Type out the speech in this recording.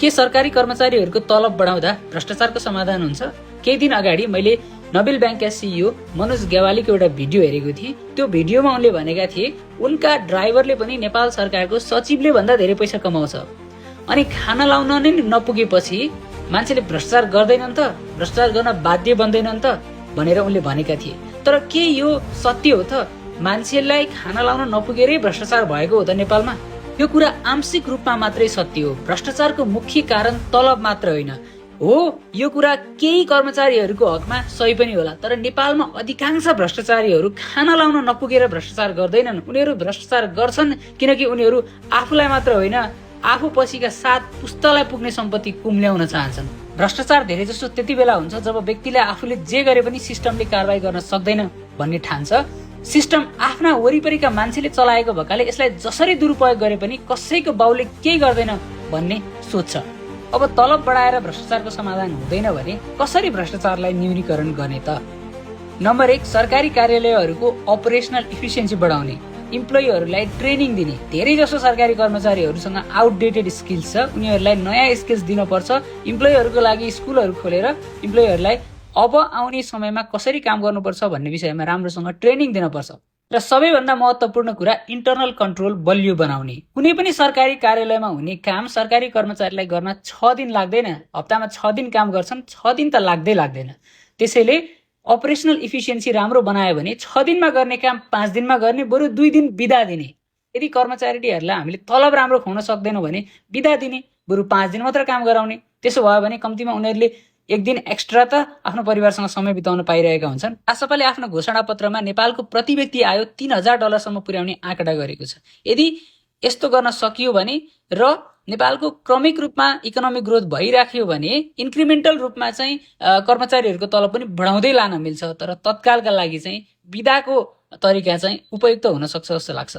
के सरकारी कर्मचारीहरूको तलब बढाउँदा भ्रष्टाचारको समाधान हुन्छ? केही दिन अगाडि मैले नोबेल ब्याङ्कका सिइओ मनोज गेवालीको एउटा भिडियो हेरेको थिएँ। त्यो भिडियोमा उनले भनेका थिए उनका ड्राइभरले पनि नेपाल सरकारको सचिवले भन्दा धेरै पैसा कमाउँछ। अनि खाना लाउन नै नपुगेपछि मान्छेले भ्रष्टाचार गर्दैनन् त, भ्रष्टाचार गर्न बाध्य बन्दैनन् त भनेर उनले भनेका थिए। तर के यो सत्य हो त? मान्छेलाई खाना लाउन नपुगेरै भ्रष्टाचार भएको हो त नेपालमा? यो कुरा आंशिक रूपमा मात्रै सत्य हो। भ्रष्टाचारको मुख्य कारण तलब मात्र होइन हो। यो कुरा केही कर्मचारीहरूको हकमा सही पनि होला, तर नेपालमा अधिकांश भ्रष्टाचारीहरू खाना लाउन नपुगेर भ्रष्टाचार गर्दैनन्। उनीहरू भ्रष्टाचार गर्छन् किनकि उनीहरू आफूलाई मात्र होइन, आफू पछिका 7 पुस्तालाई पुग्ने सम्पत्ति कुम्ल्याउन चाहन्छन्। भ्रष्टाचार धेरै जसो त्यति बेला हुन्छ जब व्यक्तिले आफूले जे गरे पनि सिस्टमले कारबाही गर्न सक्दैन भन्ने ठान्छ। सिस्टम आफ्ना वरिपरिका मान्छेले चलाएको भएकाले यसलाई जसरी दुरुपयोग गरे पनि कसैको बाउले केही गर्दैन भन्ने सोच्छ। अब तलब बढाएर भ्रष्टाचारको समाधान हुँदैन भने कसरी भ्रष्टाचारलाई न्यूनीकरण गर्ने त? नम्बर 1, सरकारी कार्यालयहरूको अपरेसनल इफिसियन्सी बढाउने, इम्प्लोइहरूलाई ट्रेनिङ दिने। धेरै जसो सरकारी कर्मचारीहरूसँग आउटडेटेड स्किल्स छ, उनीहरूलाई नयाँ स्किल्स दिनुपर्छ। इम्प्लोइहरूको लागि स्कुलहरू खोलेर इम्प्लोइहरूलाई अब आउने समयमा कसरी काम गर्नुपर्छ भन्ने विषयमा राम्रोसँग ट्रेनिङ दिनुपर्छ। र सबैभन्दा महत्त्वपूर्ण कुरा इन्टरनल कन्ट्रोल बलियो बनाउने। कुनै पनि सरकारी कार्यालयमा हुने काम सरकारी कर्मचारीलाई गर्न 6 दिन लाग्दैन। हप्तामा 6 दिन काम गर्छन्, 6 दिन त लाग्दैन। त्यसैले अपरेसनल इफिसियन्सी राम्रो बनायो भने 6 दिनमा गर्ने काम 5 दिनमा गर्ने, बरु 2 दिन बिदा दिने। यदि कर्मचारीहरूलाई हामीले तलब राम्रो खुवाउन सक्दैनौँ भने बिदा दिने, बरु 5 दिन मात्र काम गराउने। त्यसो भयो भने कम्तीमा उनीहरूले 1 दिन एक्स्ट्रा त आफ्नो परिवारसँग समय बिताउन पाइरहेका हुन्छन्। रासपाले आफ्नो घोषणापत्रमा नेपालको प्रति व्यक्ति आय $3000 सम्म पुर्याउने आँकडा गरेको छ। यदि यस्तो गर्न सकियो भने र नेपालको क्रमिक रूपमा इकोनोमिक ग्रोथ भइराख्यो भने इन्क्रिमेन्टल रूपमा चाहिँ कर्मचारीहरूको तलब पनि बढाउँदै लान मिल्छ। तर तत्कालका लागि चाहिँ बिदाको तरिका चाहिँ उपयुक्त हुन सक्छ जस्तो लाग्छ।